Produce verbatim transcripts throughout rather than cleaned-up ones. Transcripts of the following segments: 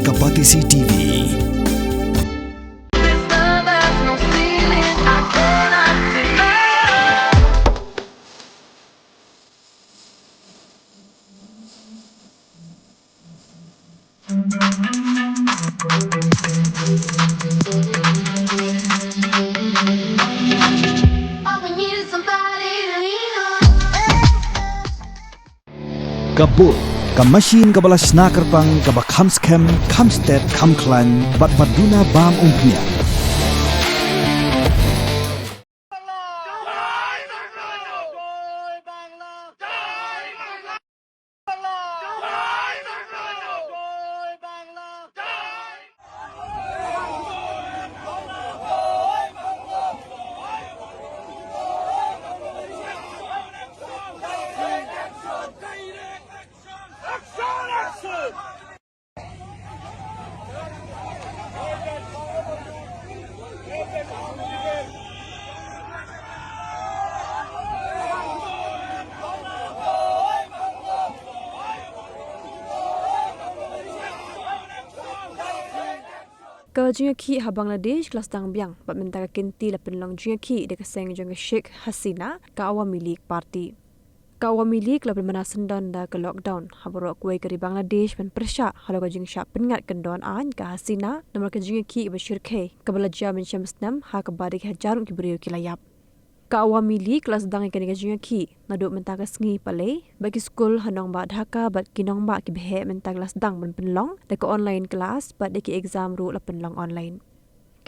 Ka Batesi T V. Ka bud, ka machine kaba la shna kyrpang, kaba kham skhem, kham stet, kham khlaiñ, bad ba duna bam umphniang. Ka jingïakhih ha Bangladesh ka la sdang biang, bad mynta ka kynti la pynlong jingïakhih da ka seng jong ka Sheikh Hasina, ka Awami League Party. Ka Awami League la pynbna syndon da ka lockdown ha baroh kawei ka ri Bangladesh ban pyrshah halor ka jingshah pynngat kyndon aiñ ka Hasina, namar ka jingïakhih ba shyrkhei kaba la jia mynshem snem ha kaba dei ki hajar ngut ki briew ki la ïap. Ka Awami League ka la sdang ïa kane ka jingïakhih naduh mynta ka sngi palei, bad ki skul ha nongbah Dhaka bad ki nongbah kiba heh mynta ki la sdang ban pynlong da ka online class, bad da ki exam ruh la pynlong online.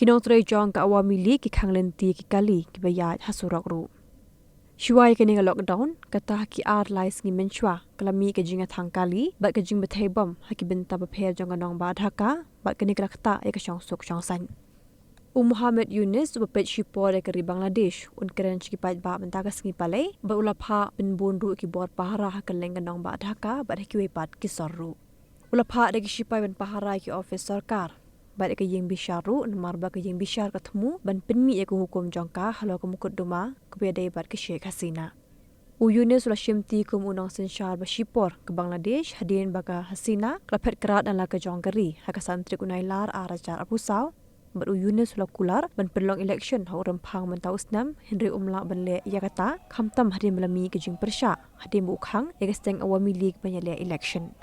Ki nongtrei jong ka Awami League ki khang lynti ki kali kiba ïaid ha surok ruh. Shuwa ïa kane ka lockdown, kata ha ki ar lai sngi mynshuwa ka la mih ka jingïathang kali bad ka jingbthei bom ha ki bynta bapher jong ka nongbah Dhaka, bad kane ka la ktah ïa ka shongsuk shongsaiñ. U Mohammed Yunus uba peit shipor ïa ka ri Bangladesh un kren sha ki paidbah mynta ka sngi palei, bad u la phah pynbun ruh ki bor pahara ha kylleng ka nongbah Dhaka bad ha kiwei pat ki sor ruh. U la phah da ki shipai ban pahara ïa ki ophis sorkar bad ïa ka ïing bishar ruh, namar ba ka ïing bishar ka thmu ban pynmih ïa ka hukum jong ka halor ka mukotduma kaba ïadei bad ka Sheikh Hasina. U Yunus u la shimti kum u nongsynshar ba shipor ka Bangladesh hadien ba ka Hasina ka la phet krad na la ka jong ka ri ha ka san tarik u Nailar ar hajar arphew saw, bad u Yunus u la kular ban pynlong election ha u Rymphang mynta u snem, hynrei um lah ban leh ïa kata khamtam hadien ba la mih ka jingpyrshah hadien ba u khang ïa ka seng Awami League ban ïaleh election.